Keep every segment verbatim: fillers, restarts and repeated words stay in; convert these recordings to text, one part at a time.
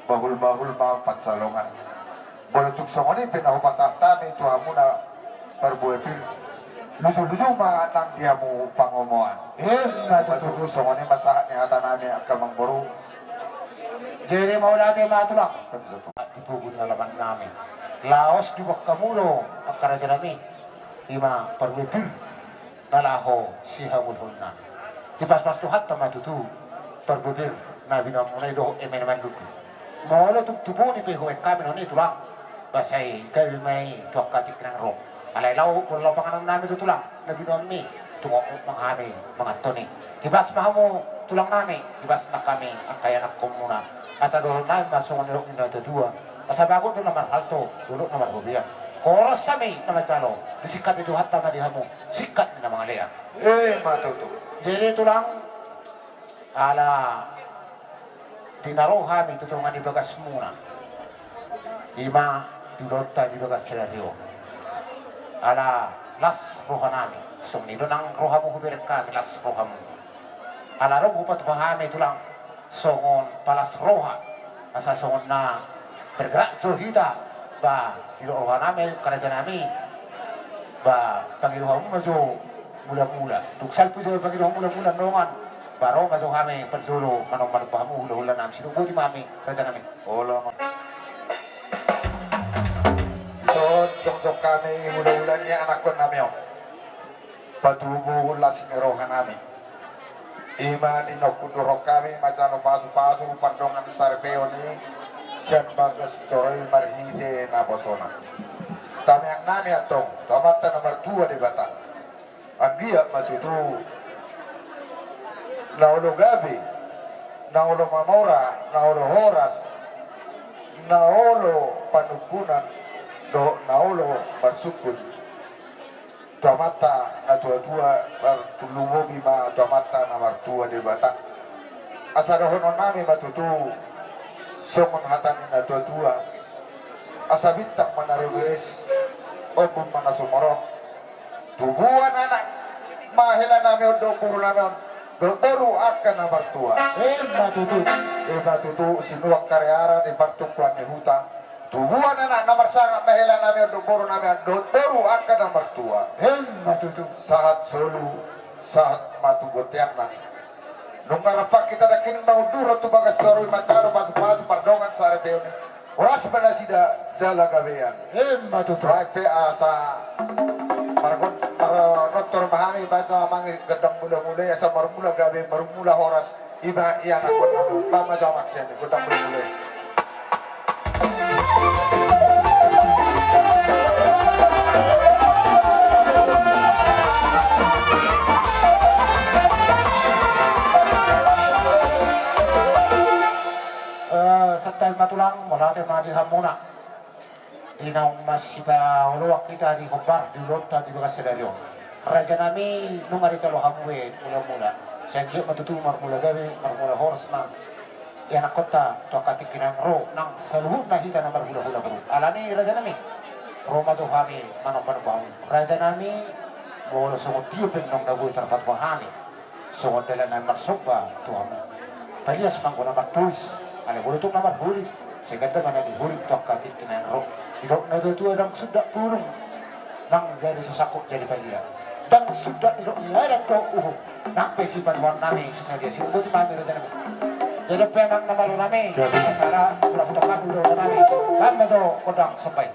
Bahul-bahul ma pansalongan. Molo tung songon i pe na hupasahat hami tu hamuna parbue pir, luju-luju ma nang di hamu pangomoan. Emma tutu. Songon i ma sahat ni hata nami angka amangboru. Jadi mauliate ma tulang. Di pogu ni alaman nami, laos diboan hamu do angka raja nami. Ima parbue pir na laho sihaholhonna. Dipaspas Tuhanta ma tutu parbue pir na binoanmuna i dohot eme na mandundu. Molo tung tubu ni pe hubaen hami noni tulang, ba sai gabe ma i tu angka tingki na ro. Alai laho, molo laho panganon nami do tulang na binoanmi, tung mangan hami mangan toni. Dipaspas ma hamu tulang nami, dipaspas nang hami angka ianakkonmuna. Asa dohonon nami ma songon nidok ni na tua-tua. Asa bagot do na marhalto, dolok na marrobean. Horas hami na manjalo, disingkat ni Tuhanta ma di hamu singkat ni na mangalean. Emma tutu. Jadi tulang, ala di na ro hami tu tonga ni bagasmuna, ima di ulaonta di bagas sadari on, ala las roha nami. Songon i do nang rohamu hubereng hami, las rohamu. Ala adong hupatupa hami tulang songon palas roha, asa songon na bergerak jo hita. Ba didok roha nami angka raja nami, ba pangido hamu ma jo mula-mula. Dung salpu jo pangido hamu mula-mula nongan, ba ro ma jo hami parjolo manomba-nomba hamu hula-hula nami. Sidok boti ma hami raja nami. Olo ma. Ison jongjong hami hula-hula ni anakkon nami on. Patubu las ni roha nami. Ima di na hundul hami manjalo pasu-pasu pardongan saripeon i sian bagas joro i marhite naposona. Tamiang nami antong tu Amanta na martua Debata. Anggiat ma tutu na olo gabe, na olo mamora, na olo horas, na olo panungkunan dohot na olo marsungkun tu Amanta na tua-tua, marlumobi ma tu Amanta na martua Debata. Asa dohonon nami ma tutu songon hata ni na tua-tua: Asa bintang ma na rumiris, ombun ma na sumorop. Tubuan anak ma hela nami on dohot boru nami on dohot boru angka na martua. Emma tutu. Emma tutu, sinuan hariara di partungkoan ni huta. Tubuan anak na marsangap ma hela nami on dohot boru nami on dohot boru angka na martua. Emma tutu. Sahat solu, sahat ma tu bonteanna. Nunga rap hita nangkining mangundurhon tu bagas joro i manjalo pasu-pasu pardongan saripeon i. Horas ma nasida jala gabean. Emma tutu. Baen pe asa margon-, manortor ma hami baen jo amang gondang mula-mula i asa marmula gabe marmula horas. Ima ia na gondang mula-mula i, baen ma jo amang sian gondang mula-mula i. Eh, santabi ma tulang, mauliate ma di hamuna. Di naung masipaoloan hita di hombar di ulaonta di bagas sadari on. Raja nami, nunga dijalo hamu be mula-mula. Sai anggiat ma tutu marmula gabe, marmula horas ma ianakkonta tu angka tingki na naeng ro nang saluhutna hita na marhula-hula boru. Alani raja nami, ro ma jo hami manomba-nomba hamu. Raja nami, molo songon dia pe naung na boi tarpatupa hami songon dalan na marsomba tu hamu. Palias ma anggo na martois, alai molo tung na marholit, sai ganda ma na di holit tu angka tingki na naeng ro. Didok na tua-tua, ndang sundat pulung nang jadi so sangkut jadi palia. Ndang sundat didok ni adat dohot uhum, nang pe sipatupaon nami so sadia. Sidok boti ma hami raja nami. Jadi pe amang na malo nami. Jadi. Sala, mula hutong nami, hutong nami. Baen ma jo gondang somba i.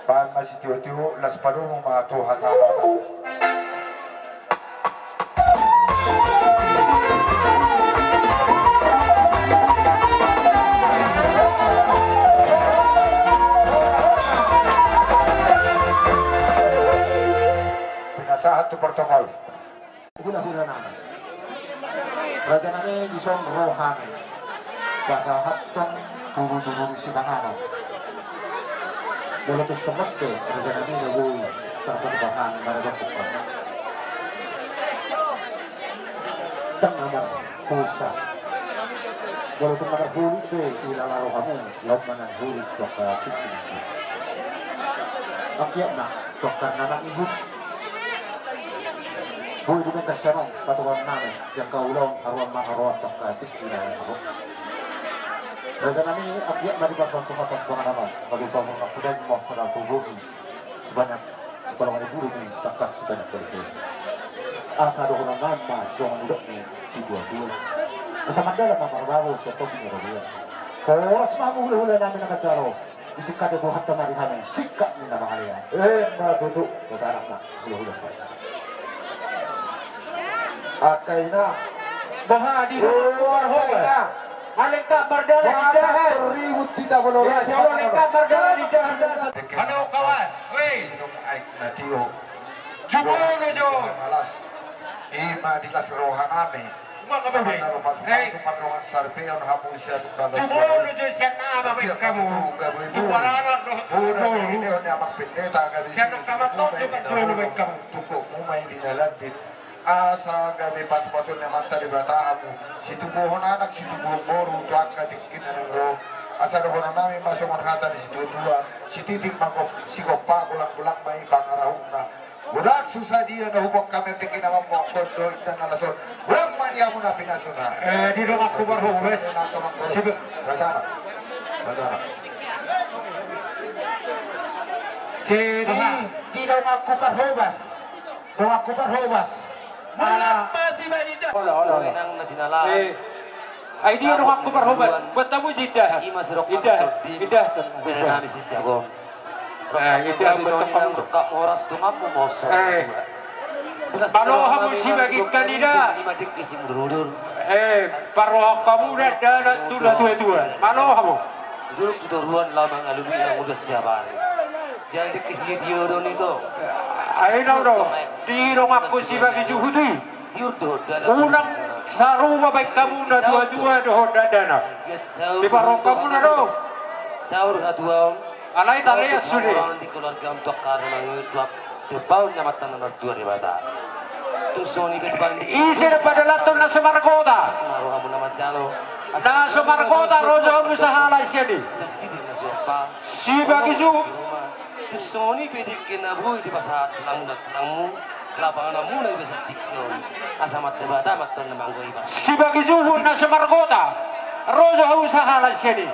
Baen ma sitiotio, laos padomu ma tu hasahatan. Pinasahat tu protokol. Hulahula nami, raja nami, dison ro hami pasahathon tudutudu ni sipanganon. Molo tung songon i pe, raja nami, na boi tarpatupa hami maragam buka, ndang na mardosa. Molo tung na marhurit pe, ilala rohamu, laho manang hurit tu angka tingki nangkin. Anggiat ma tu angka na mangihut boi dibaen sian on patupaon nami, di angka ulaon haroan mangharoan tu angka tingki na ro. Raja nami, anggiat ma dipasupasu ma sipanganon on, gabe pamurna hudai ma sada tubuhmi, sipanjang sipalongan ni bulu ni tangkas sipanjang bolon. Asa dohonon nami ma songon nidok ni situatua: Asa mandalan ma marbabo sian tondi ni robean. Horas ma hamu hulahula nami na manjalo. Disingkat Tuhanta ma di hami singkat ni na mangalean. Emma tutu. Pasahat ma hulahula. Angka ina. Boha di rumah. Angka ina. Malengkap mardalan di dahan. Ribut hita molo rasa. Malengkap mardalan di dahan. Halo kawan. Weh. Minum aek na tio. Jumolo jo. Malas. Ima di las roha nami. Manjalo pasupasu pardongan saripeon hamu sian bagas. Jumolo jo sian nama baen hamu. Tubuan anak dohot. Poda ni amang pendeta gabe sian nama tonjok jolo baen hamu. Tungkotmu ma i di na landit. Asa gabe pasupasuon ni Amanta Debata hamu, situbuhon anak, situbuhon boru tu angka tingki na naeng ro. Asa dohonon nami ma songon hata ni situatua: Sititik ma gom-, sigompa, golanggolang ma i pangarahutna. Godang susa dia na huboan hami on, tingki na mamboan do indahan na las on. Godang ma di hamu na pinasuna. Eh, di donganku parhobas. Sibe- Basana. Basana. Jadi, di donganku parhobas. Donganku parhobas. Ala. Hola, hola, hola. Eh, ai dia donganku parhobas. Buat tamu indahan. Indahan. Indahan. Bere nami si jagon. Eh, indahan. Horas tu mampu mosor. Eh. Malo hamu sibagihon ida. Eh, parrohahon hamu dakdanak tu natuatua. Malo hamu. Duduk tu toruan lamang alumi yang udah siap hari. Jadi kisi dia do nito. Aina do, di donganku si Bagi Juhut i. Unang sarupa baen hamu natuatua dohot dakdanak. Diparrohahon hamu na do. Saur hatuaon. Alai taleas sude. Di keluarga untuk karena itu. Tupaon ni Amanta na martua Debata. Tung songon i pe tu pande. Ise do padalanhon na so margota? Asa ma rohamu na manjalo. Na so margota ro jo hamu sahala sian i. Asa sititi na so apa. Si Bagi Juhut. Tung songon i pe dengke na boi dipasahat tulangmu dan tulangmu. Lapanganmu na iba sititi on. Asa ma Debata ma antong na manggohi ba. Si Bagi Juhut na so margota. Ro jo hamu sahala sian i.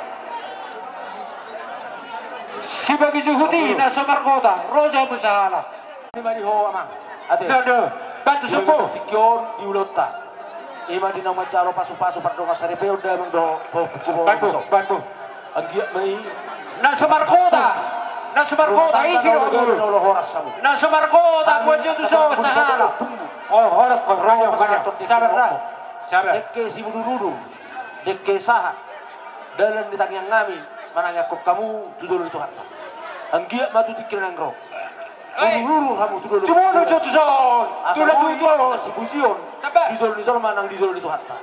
Si Bagi Juhut i na so margota. Ro jo hamu sahala. Ima di ho amang. Ate. Do, do. Bantu sumbu. Tingki on di ulaonta. Ima di na manjalo pasupasu pardongan saripeon damang do ho. Bantu, bantu. Anggiat ma i. Na so margota. Na so margota isi do. Na so margota buat jo tu so sahala. Oh, horok ko rayo. Sabar lah. Sabar. Dengke simudurudur. Dengke sahat. Dalan ni tangiang nami manangiangkon hamu tu jolo ni Tuhanta. Anggiat ma tu tingki na naeng ro. Urururu hamu tu dolok. Jumolo jo tu son. Asa boi sipujion di jolo ni jolma nang di jolo ni Tuhanta.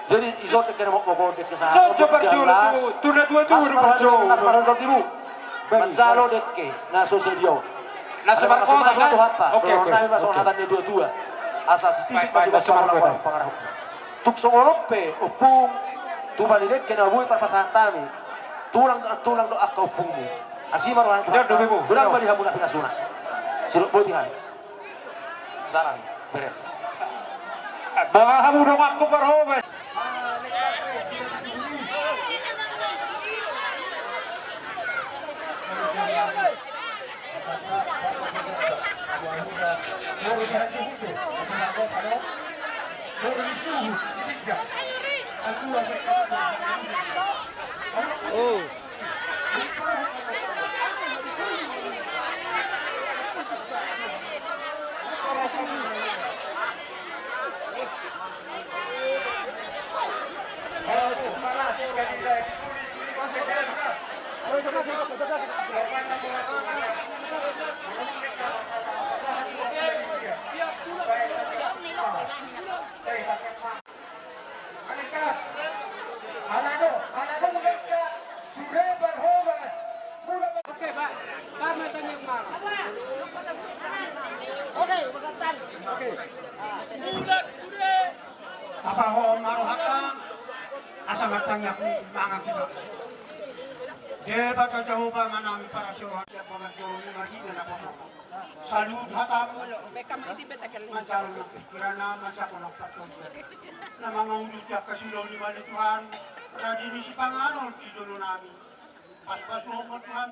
Jadi ison dengke na mokmok on, dengke sahat. Ison jo parjolo tu natuatua. Las marhondon dimu. Manjalo dengke na so sadia on. Na so margota kan? Tuhanta. Oke, oke. Nami ma songon hata ni natuatua. Asa sititi ma sigompa, pangarahutna. Tung songon on pe ompung, tupa ni dengke na boi tarpasahat hami. Tulang, tulang do angka ompungmu. Asi ma roha ni Tuhanta. Godang ma di hamu na pinasuna. Sidok boti hami. Jalan, bere. Boha hamu donganku parhobas. Oh. Tapahohom ma rohanta asa martangiang mangan hita. Debata Jahowa ma nami parasiroha, siap mangan jolo ni marina na boso. Saluhut hatamu manjalo na pikiranna manjalo na patongka na mangaudut angka siulaon ni bani Tuhan. Radi ni sipanganon di jolo nami. Pasu-pasuhon ma Tuhan.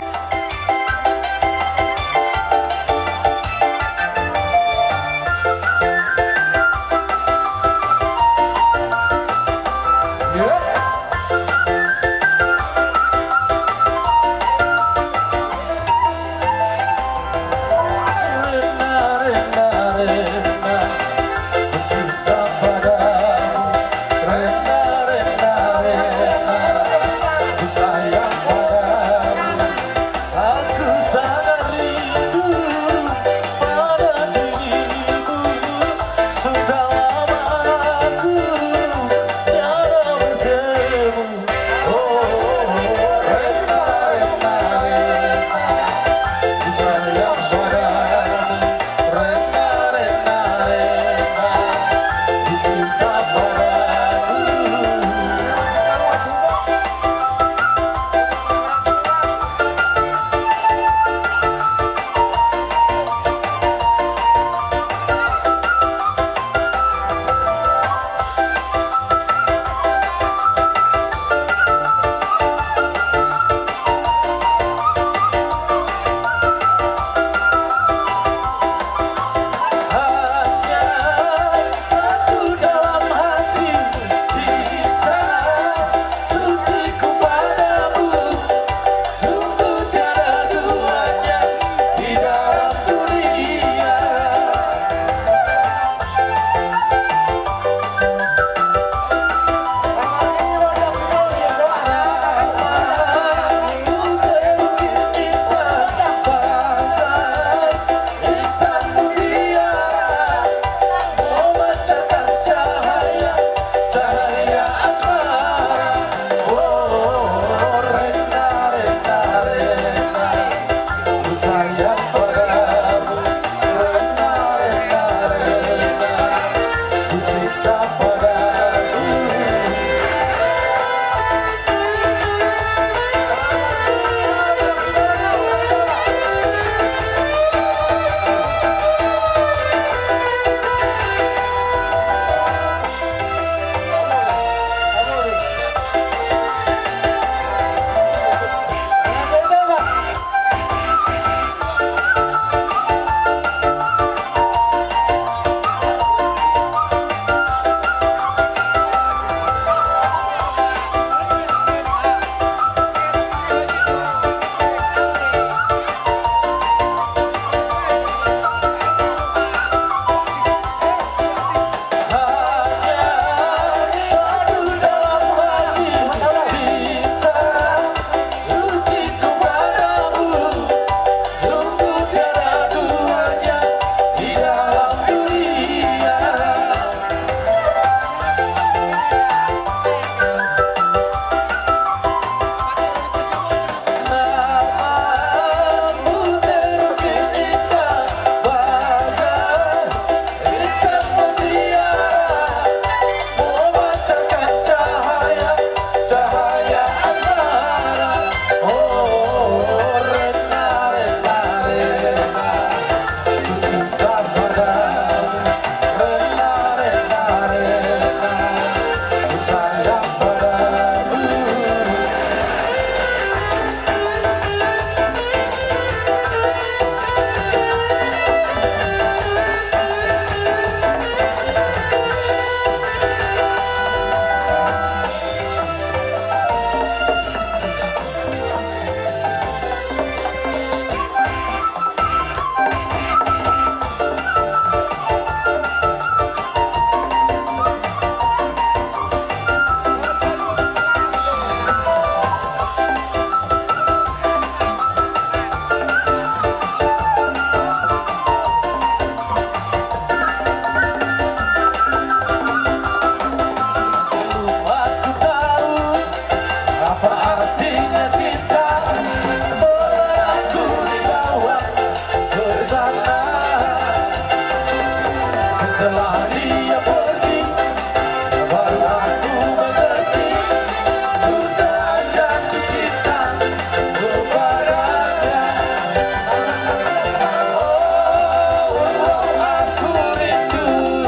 Setelah dia pergi, baru aku mengerti, sudah jatuh cinta kepadanya. Oh, oh, aku rindu,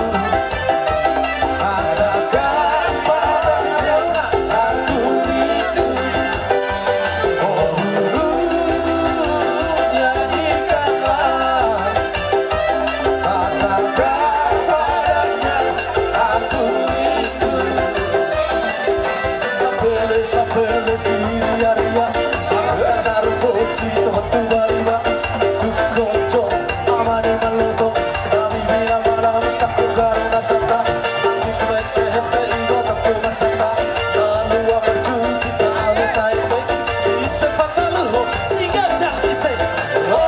katakan padanya, aku rindu. Oh, rindunya cintalah. Sapele, sapele si Ria-ria, angka taruh bosi teman tu bariba. Duh konco, amani maloto, kami bina malam, stak kogar na tata, angin semen kehepe, iba tak kogar tata, lalu akan ku kita alu saite, ise patalu ho, si gajah ise. Oh,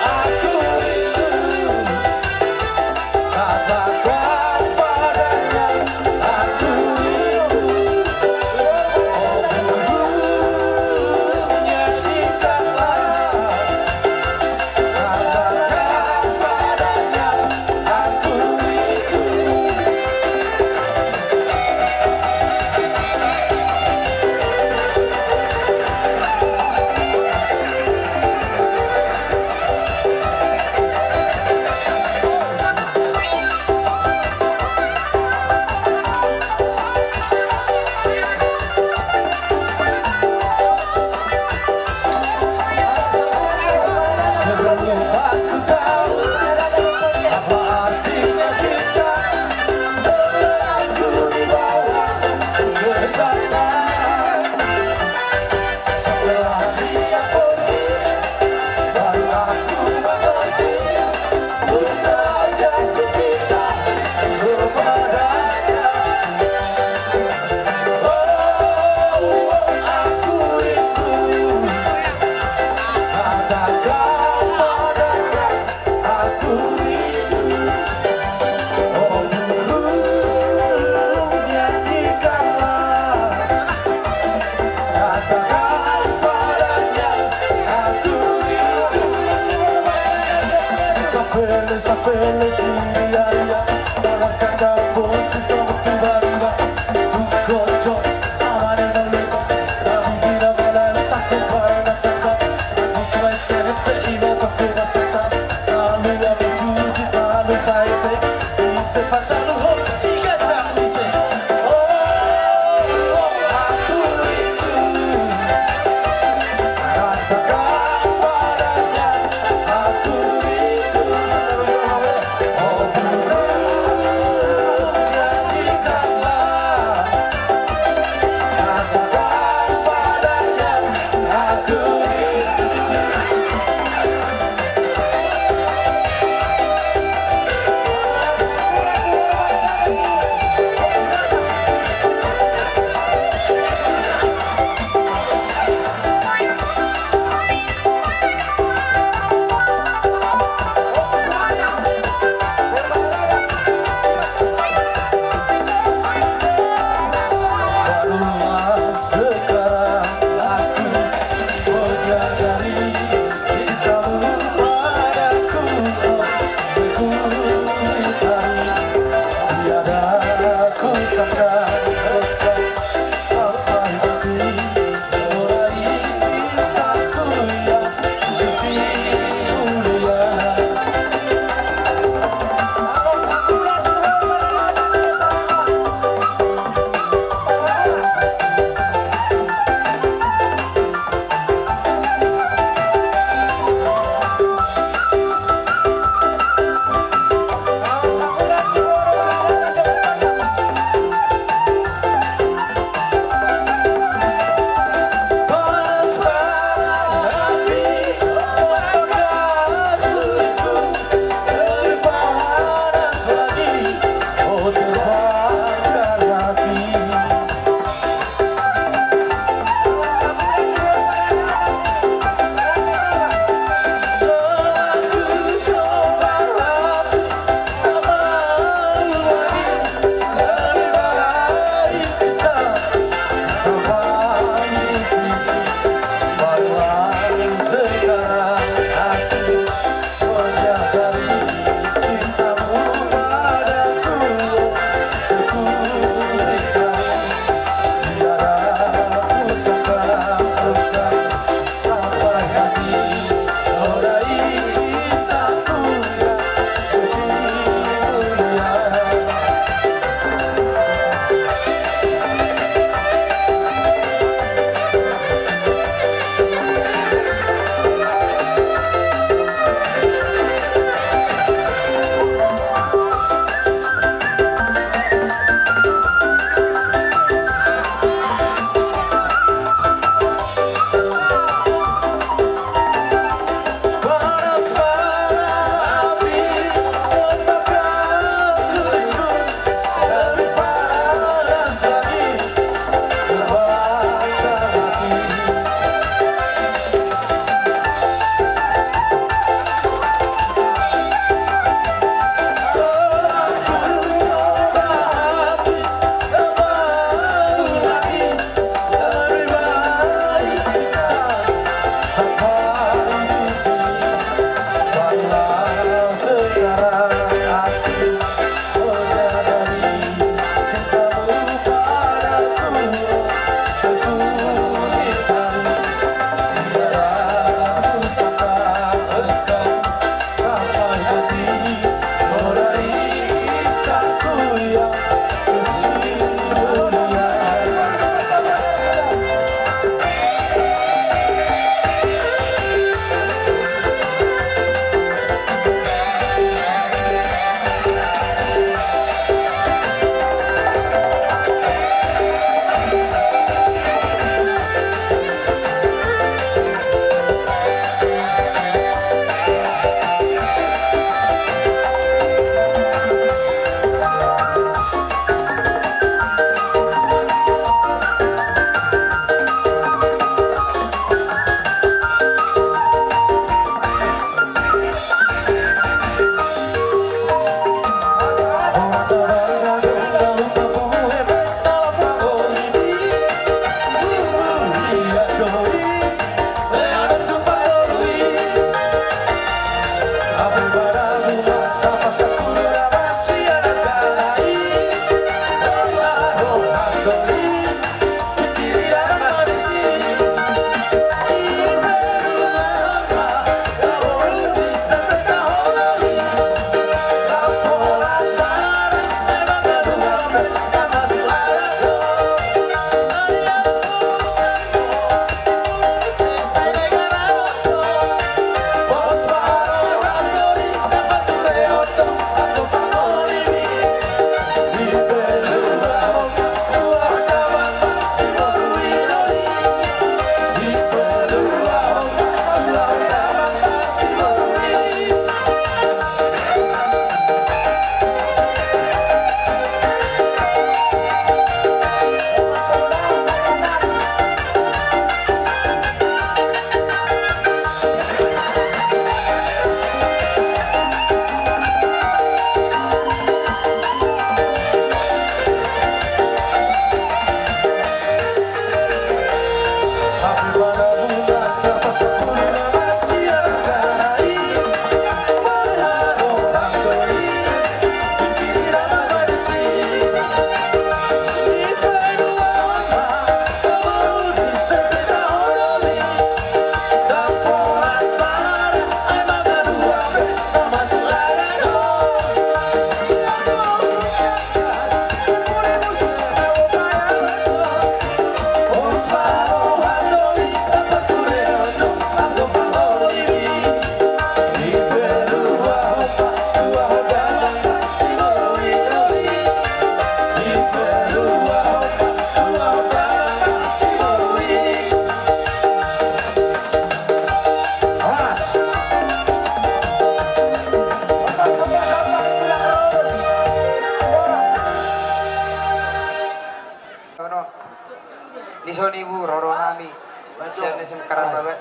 aku rindu. Katakan padanya, aku rindu. Oh, rindunya cintalah. Katakan padanya, aku rindu. Sebelum aku tahu apa artinya cinta, telah aku dibawa ke sana. Setelah dia pergi, baru aku mengerti, sudah jatuh cinta kepadanya. Oh, oh, aku rindu. Katakan padanya, aku rindu. Oh, burung, nyanyikanlah. Katakan padanya, aku rindu. Sapele, sapele si Ria-ria, dalam kata bosi teman tu bariba. Duh konco, amani maloto, kami bina malam, stak kogar na tata, angin semen kehepe, iba tak kogar tata, lalu akan ku kita alu saite, ise patalu ho, si gajah ise. Oh, oh, aku rindu. Katakan padanya, aku rindu. Oh, burung,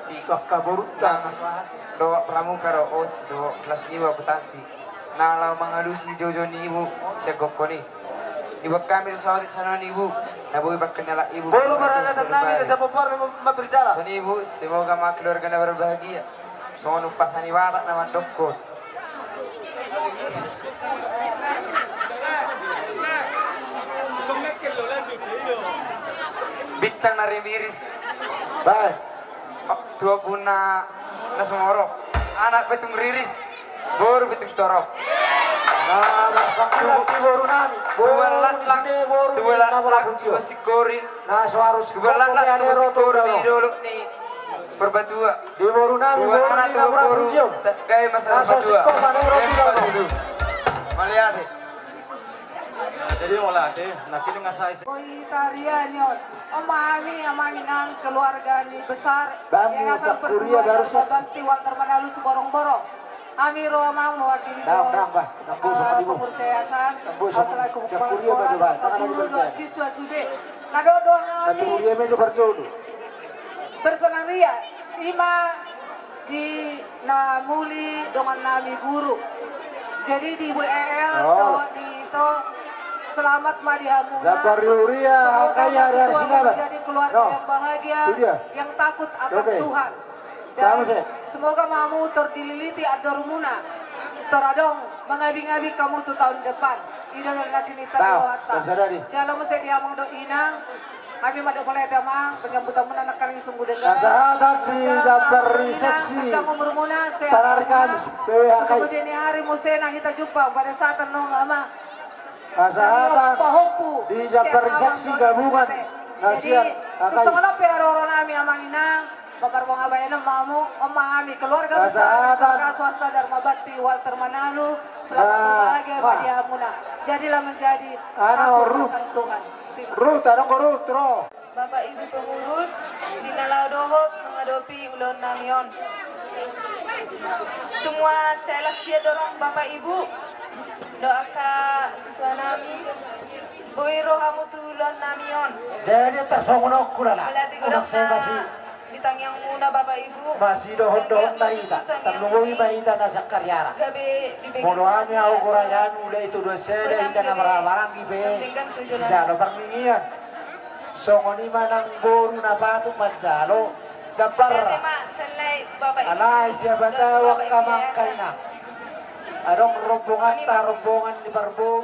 Di angka borunta. Dohot pramuka dohot osis dohot kelas lima akuntansi na laho mangalusi joujou ni ibu sian gokhon i. Dibuat hami do saotik sian on ibu, na boi pangkilala ibu. Boru marnata nami na sapoporan ma berjalan. Songon i ibu, semoga ma keluarga na berbahagia. Songon umpasa ni Batak na mandokkon. Bintang na rimiris. Baik. Tu ombun na sumorop. Anak pitung riris. Boru pitung torop. Na marsanggulak di boru nami. Boru ni sude boru ni na mura pujion. Na so harus tu boru nami boru ni na mura pujion. Di boru nami boru ni na mura pujion. Na so singkop na mura pujion. Mauliate. Jadi mauliate, na kini ngasai. Boi tarian on. On ma hami amang inang keluarga ni besar Yayasan Perguruan Darma Bakti Walter Manalu Siborongborong. Hami ro amang mewakili pengurus yayasan, selaku kepala sekolah, guru, siswa sude. Na dohot hami bersenang ria, ima di na muli dongan nami guru. Jadi di W L dohot di ito, selamat ma di hamuna. Semoga kita menjadi keluarga yang bahagia, yang takut akan Tuhan. Dan semoga ma hamu tor dililiti andormuna, tor adong mangabingabing hamu tu taon depan. I do na sininta ni rohanta. Jalo muse di amang dohot inang. Hami mandok mauliate amang, penyambutanmuna nangkaning sungguh denggan. Kesehatan di Jambar di seksi. Panarikan P W H K I. Kemudian ni hari muse na hita jumpa pada saat annon amang. Kesehatan di Jambar di seksi gabungan. Jadi tu songon on pe haroro nami amang inang. Bapak Ruang Abayanan mamu, on ma hami keluarga besar S M K Swasta Darma Bakti Walter Manalu, selamat berbahagia ma di hamuna. Jadilah menjadi anak takut akan Tuhan. Ruth, adong Ruth, ro. Bapak Ibu pengurus, di na laho dohot mengadopi ulaon nami on. Tumua celas sia dorong Bapak Ibu, doa ka siswa nami. Boi ro hamu tu ulaon nami on. Jadi tarsongon on hulala. Mauliate godang na di tangiangmuna Bapak Ibu. Masidohotdohot ma hita, tarlumobi ma hita na sangkariara. Molo hami ahu gorai hami mulai tu dua sada hita na marhahamaranggi pe sijalo parningian. Songon i ma nang boru na patut manjalo jambar. Alai siapa tahu angka mangkaina. Adong rombonganta, rombongan ni parboru.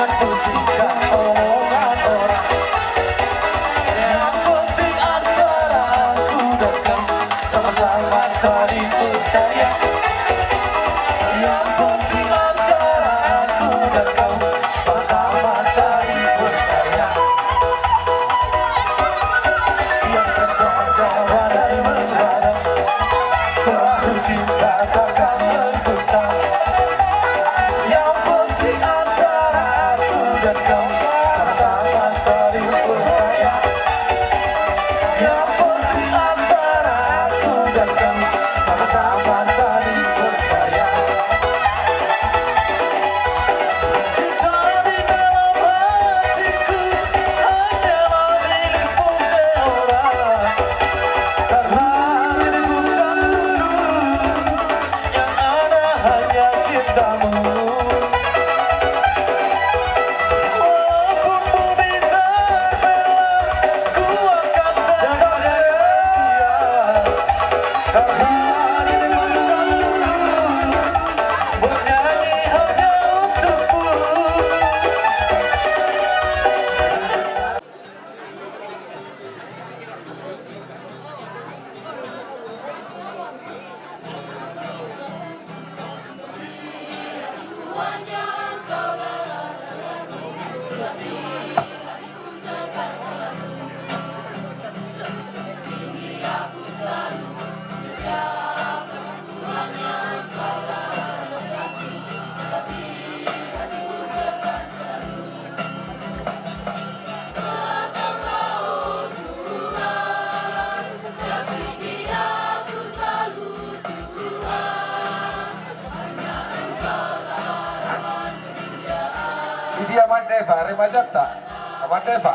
Pusingkan omongan orang. Yang penting antara aku dan kau sama-sama saling percaya. Yang penting antara aku dan kau sama-sama saling percaya. Yang percaya badai merbadai, perahu cinta takkan berputar. Yang penting antara aku dan kau sama-sama saling percaya. Yang penting antara aku dan kau sama-sama saling percaya. Cinta di dalam hatiku hanyalah milikmu seorang. Karena diriku tak tunduk, yang ada hanya cintamu. Walaupun bumi terbelah, ku akan tetap setia. Karena dirimu tak tunduk, bernyanyi hanya untukmu. Di dia Amanda Eva, remajanta Amanda Eva.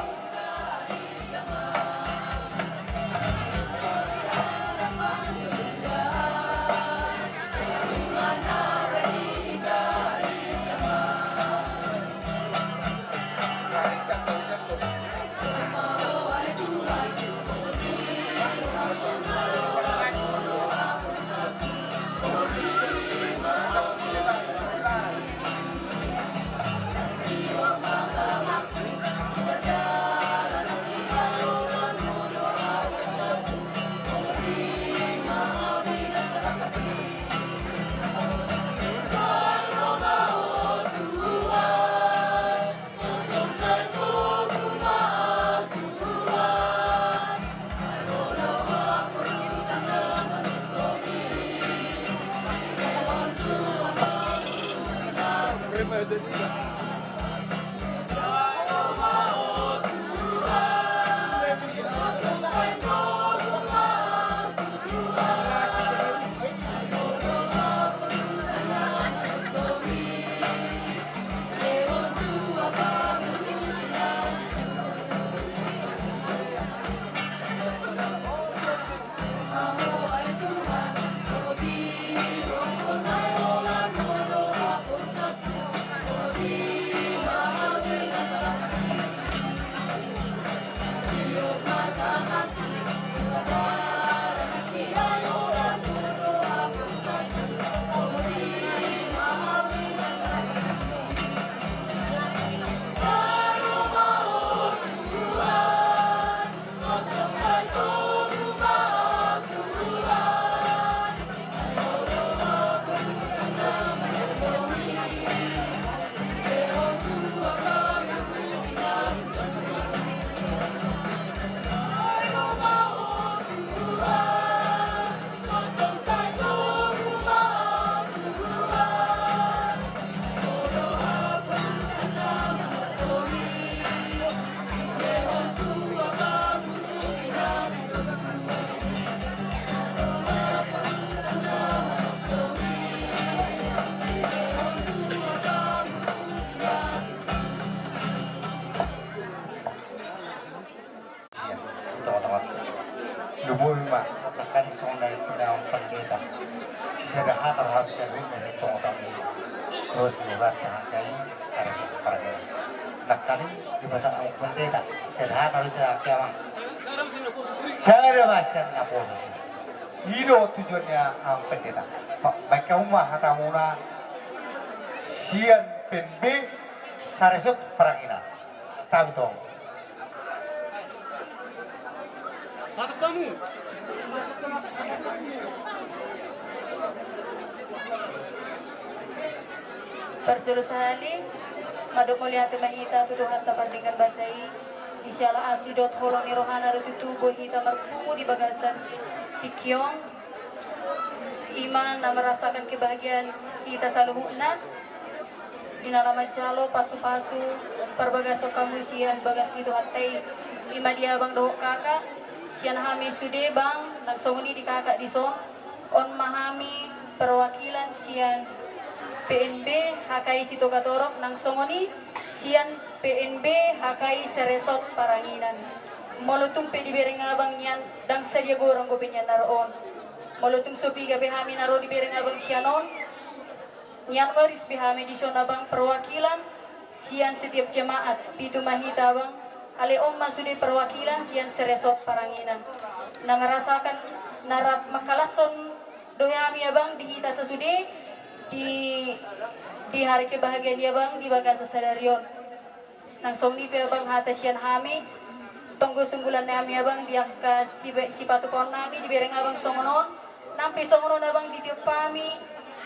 Sia, tonga-tonga. Lumobi ma, nangkaning songon na nidok ni amang pandita. Sisada hata roha bisa dulu dari tonga-tonga. Terus lihat hangkai, sada suku pargala. Nangkaning dipasahat amang pandita, sisada hata roha bisa, amang. Sada ma sian naposo. I do tujuan ni amang pandita. Baen hamu ma hatamuna sian pen B. Saresot Paranginan. Tangtong. Parjolo sahali, mandok mauliate ma hita tu Tuhanta pardenggan basa i, di siala asi dohot holong ni rohana do tutu boi hita marpungu di bagasan tingki on, i ma na marasakan kebahagiaan hita saluhutna, di na laho manjalo pasupasu parbagason hamu sian bagas ni Tuhanta i, i ma di abang dohot kakak, sian hami sude bang, nang songon i di kakak dison, on ma hami perwakilan sian P N B H K I Sitogatorop nang songon i sian P N B H K I Saresot Paranginan. Molo tung pe dibereng abang nian, ndang sadia gorang dope nian na ro on. Molo tung so piga pe hami na ro dibereng abang sian on, nian ngoris be hami dison abang perwakilan sian setiap jemaat, pitu ma hita abang, alai on ma sude perwakilan sian Saresot Paranginan. Na marasakan, na rap mangkalashon do hami abang di hita sasude di, di hari kebahagiaan i abang di bagasan sadari on. Nang songon i pe abang hata sian hami, tonggo sunggulan nami abang di angka sibe-, sipatupaon nami dibereng abang songon on, nang pe songon on abang ditiop hami,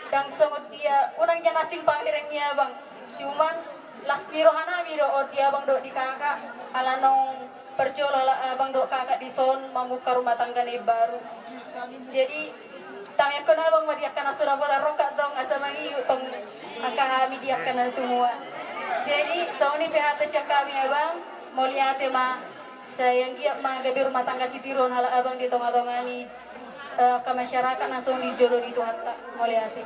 ndang songon dia, unang jala asing pamereng i abang, cuman las ni roha nami do on di abang dohot di kakak, ala naung parjolo halak abang dohot kakak dison mamungka rumah tangga na imbaru. Jadi, tangiangkon abang ma di angka na so dapotan rongkap tong asa mangihut tong angka hami di angka na tumua. Jadi, songon i pe hata sian hami abang, mauliate ma, sai anggiat ma gabe rumah tangga sitiruon halak abang di tongatonga ni, eh, angka masyarakat na songon di jolo ni Tuhanta. Mauliate.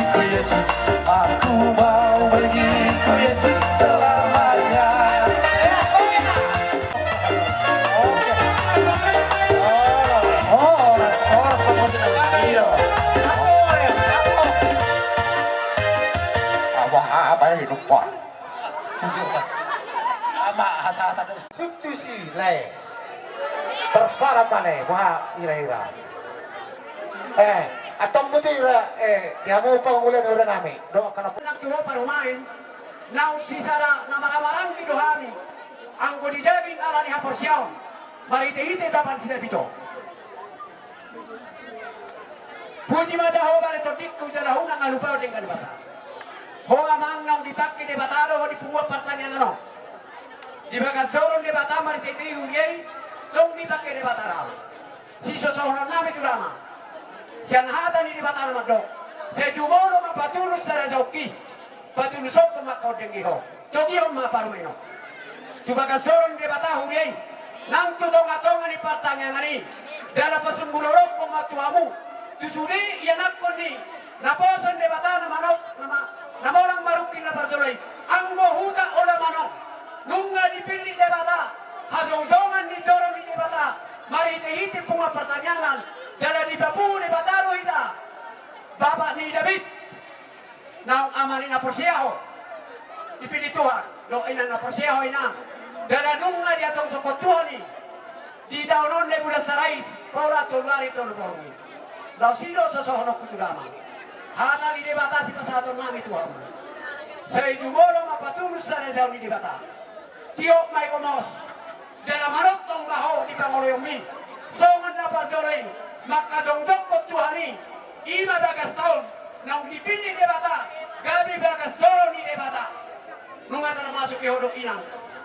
Yesus, aku mau mengikut Yesus selamanya. Apa, apa ini lupa? Ama hasahatan. Suktusi lae. Transparan ma lae, boha hira-hira. Eh, antong boti hira, eh, di hamu pangulian hira nami. Doa kana. Nang tu ho parumaen, naung sisada na marhahamaranggi do hami, anggo di daging ala ni haporseaon, marhite-hite Bapa ni si Dawid on. Puji ma tu ho bere tondingku, jala unang halupaon denggan ni basa. Ho amang, naung dipangke Debata do ho di punguan partangiangan on. Di bagas joro ni Debata marhite-hite huria i, tong dipangke Debata do ho. Sisosohonon nami tu damang. Sian hata ni Debata na mandok, sai jumolo ma patulus sada jaongki, patulushon ma angka ondengki ho. Togihon ma parumaen on. Tu bagas joro ni Debata huria i, nang tu tonga-tonga ni partangiangan i, jala pasumbuloshon ma tu hamu, tu sude ianakhon ni naposo ni Debata na manot, na ma-, na monang marungkil na parjolo i, anggo huta Olamon on, nunga dipillit Debata, hajongjongan ni joro ni Debata, marhite-hite punguan partangiangan, jala dipapungu Debata do hita, Bapa ni Dawid. Naung ama ni na porsea ho, dipillit Tuhan, dohot inang na porsea ho inang. Jala nunga diatongsokhon Tuhan i, di taon on na bulan Sarais, pola tolu ari tolu borngin. Laos i do sosohononku tu damang. Hata ni Debata sipasahaton nami tu hamu. Sai jumolo ma patulus sada jaong ni Debata. Tiop ma i gomos. Jala manongtong ma ho di pangoloionmi. Songon na parjolo i, mangkajongjongkon Tuhan i, i ma bagasta on, naung dipillit Debata, gabe bagas joro ni Debata. Nunga tarmasuk i ho dohot inang,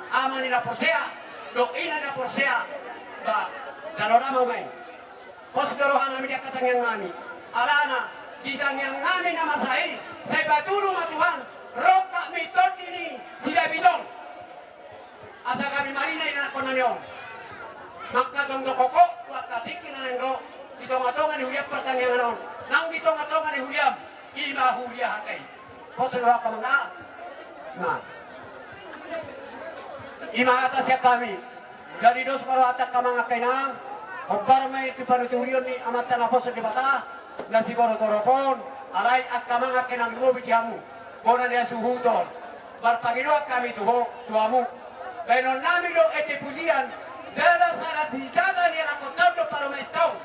ama ni na porsea, dohot ina ni na porsea, ba, jalo damang ma i. Pos do roha nami di angka tangiang nami. Alana, di tangiang nami na masa i, sai patudu ma Tuhan, rongkap ni tondi ni si Dawid on. Asa gabe marina ianakhon nami on. Mangkajongjongkon ho tu angka tingki na naeng ro di tonga-tonga ni huria partangiangan on. Nang di tonga-tonga ni huriam, i ma huria hata i. Pos do roha amang na. Nah. I ma hata sian hami. Jadi dos ma rohanta amang angka inang. Hombar ma i tu panuturion ni Amanta na poso Debata, na siborok torop on, alai angka amang angka inang, lumobi di hamu bona ni hasuhuton. Marpangidoan hami tu ho, tu hamu. Baenon nami do ende pujian, jala sada sitata ni ianakhonta on do parumaenta on.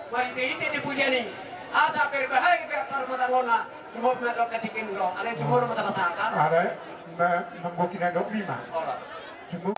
Marhite-hite ende pujian i, asa berbahagia parrumatanggaonna, lumobi ma tu angka tingki on do. Alai jumolo ma tapasahat. Alai, ma-, manggoki na dok lima. Ora. Jumolo.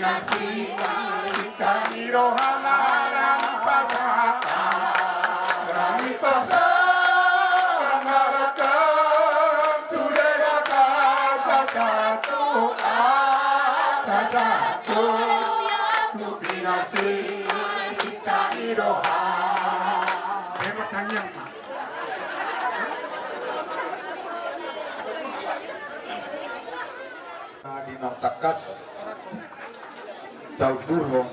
Nasi hita ni roha na nang pasahat, nang pasahat tu dewata sasatu, ah, sasatu. Tu pinasi hita ni roha. Hebat tangiang, Pak. Di naung tangkas taundurhon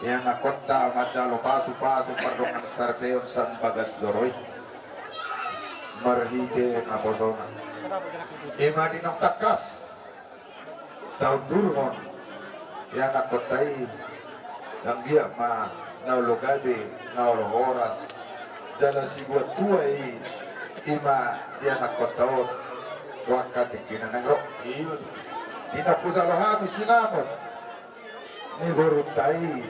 ianakkonta manjalo pasupasu pardongansaripeon sian bagas joro i marhite naposona. Ima di naung tangkas taundurhon ianakkonta i, anggiat ma na olo gabe, na olo horas, jala sibuat tua i, ima ianakkonta on tu angka tingki na naeng ro. Di na hujalo hami sinamot ni borunta i,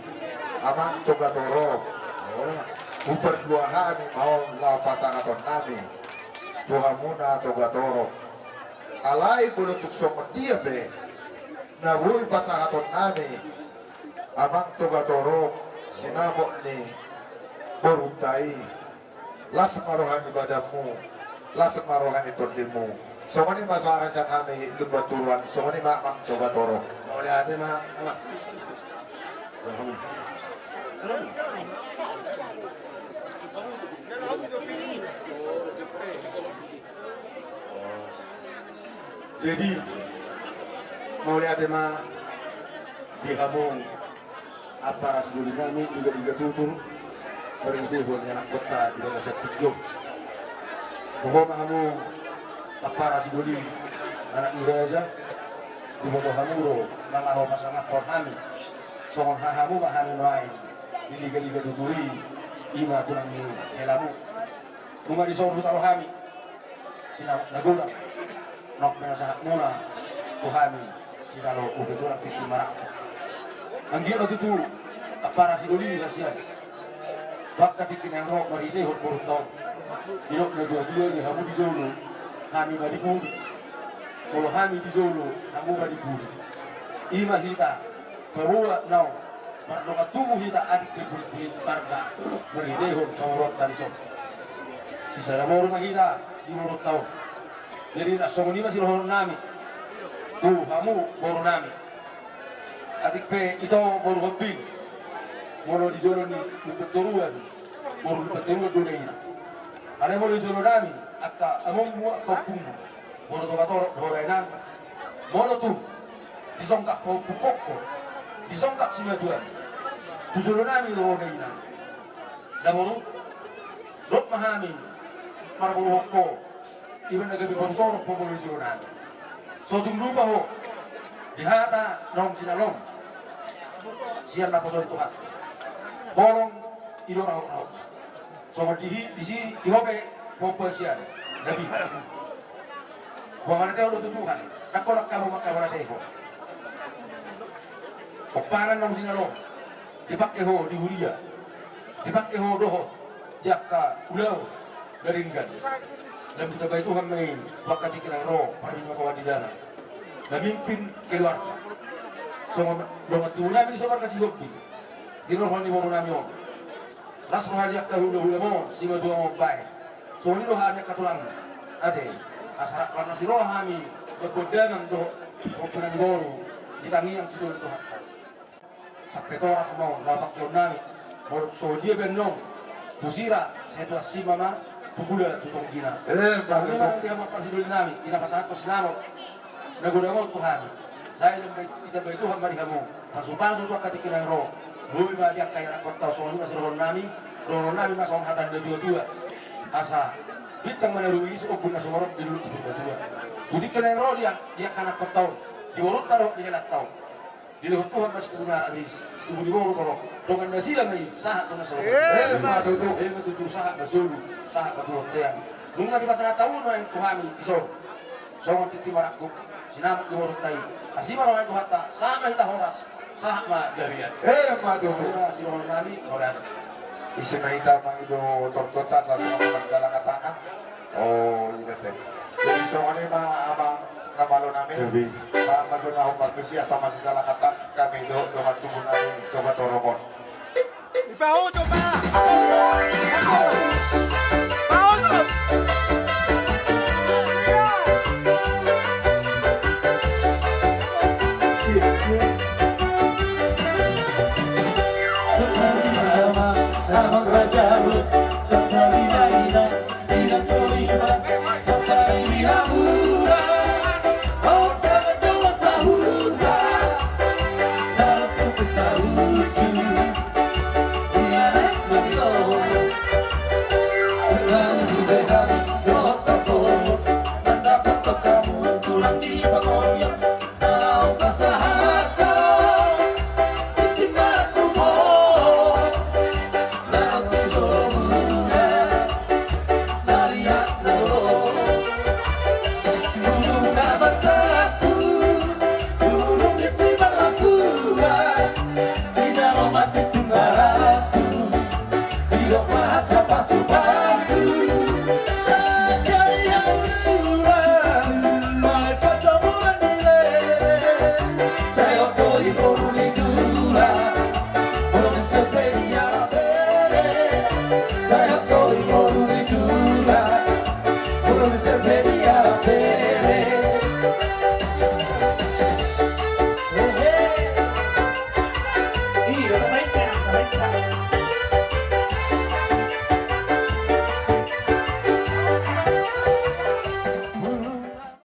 Amang Togatorop, hupardua hami ma on laho pasahatonnami tu hamuna Togatorop. Alai molo tung songon dia pe na boi pasahatonnami, Amang Togatorop, sinamot ni borunta i, las ma roha ni badanmu, las ma roha ni tondimu. Songon i ma soara sian hami Lumban Turuan, songon i ma Amang Togatorop. Mauliate ma, Amang. Jadi, mauliate ma di hamu ampara sidolinami, ligaliga tutur, marhitehon ianakkonta di bagasan tingki on. Toho ma hamu ampara sidoli, anak ni raja, diboto hamu do na laho pasangaphon hami. Songon hahamu ma hami nuaeng di ligaliga tutur i, ima tulang ni helamu. Nunga dison hujalo hami sinamot na godang, nunga pe na sahat muna tu hami sijalo upa tulang tingki marangkup. Anggiat ma tutu ampara sidoli hasian tu angka tingki naeng ro marhitehon borunta on. Didok na tuatua, di hamu di jolo, hami ma di pudi. Molo hami di jolo, hamu ma di pudi. Ima hita paboa naung mardongan tubu hita atik pe pudi-pudi marga marhitehon pamoruonta dison. Sisada boru ma hita di borunta on. Jadi na songon i ma sidohononnami tu hamu borunami. Atik pe ito boru Hombing, molo di jolo ni Lumban Toruan, boru Lumban Toruan do na i. Alai molo di jolonami, angka amongmu, angka ompungmu, boru Togatorop dohot dainang, molo tung disongkak pahompu ho, disongkak simatuam tu jolonami do ho dainang. Daboru, dohot ma hami marboru ho, iba na gabe boru torop ho molo di jolonami. So tung lupa ho di hata naung sinalom sian naposo ni Tuhan. Holong i do rahotrahot. Songon disi, disi di ho pe ho pasian. Jadi ho manatehon do tu Tuhan. Nangkon angka ho mangkamanatehon. Ompangan naung sinalom, dipangke ho di huria, dipangke ho dohot di angka ulaon na denggan. Lam ditambai Tuhan ma i tu angka tingki naeng ro, parbinotoan di dalan, na mimpin keluarga. Songon dongan tubu nami di so marga Sihombing, di roha ni boru nami on. Las roha ni angka hulahulam on, simatuam on baen. Songon i do hami angka tulang, ate, asa rap las ni roha hami, mamboan damang dohot pomparan ni boru di tangiang tu jolo ni Tuhanta. Sampe toras ma on laho pangkeon nami. Molo songon dia pe annon, tu sira sai tu asi ma, ma tu gula tu tonggina. Eh, songon i ma di hamu ampara sidoli nami, di na pasahathon sinamot na godang on tu hami. Sai ditambai Tuhan ma di hamu pasupasu tu angka tingki naeng ro. Boi ma di angka ianakkonta on. Songon i ma sidohonon nami, dohonon nami ma songon hata ni natuatua, asa bintang ma na rumiris, ombun na sumorop di dolok ni Purbatua. Tu tingki naeng ro di angka ianakkonta on, di borunta dohot di helanta on, dilehon Tuhan ma situbu na riris, situbu ni boru torop. Dongan nasida ma i, sahat tu na sasada. Emma tutu. Emma tutu, sahat ma solu, sahat ma tu bontean. Nunga dipasahat hamu nuaeng tu hami dison songon tintin marangkup, sinamot ni borunta i. Asi ma roha ni Tuhanta, sahat ma hita horas, sahat ma gabean. Emma tutu. Ima sidohonon nami, mauliate. Isi ma hita mangido tortorta, asa songon manjalang tangan. O, i do ate. Jadi songon i ma, Amang. Sapalo nami. Gabe. Sama tu na hombar tu sia sama si salah kata kami do dongan tubu nami dongan torokon. Ipahuto ma. Pahuto. Sekarang nama nama raja.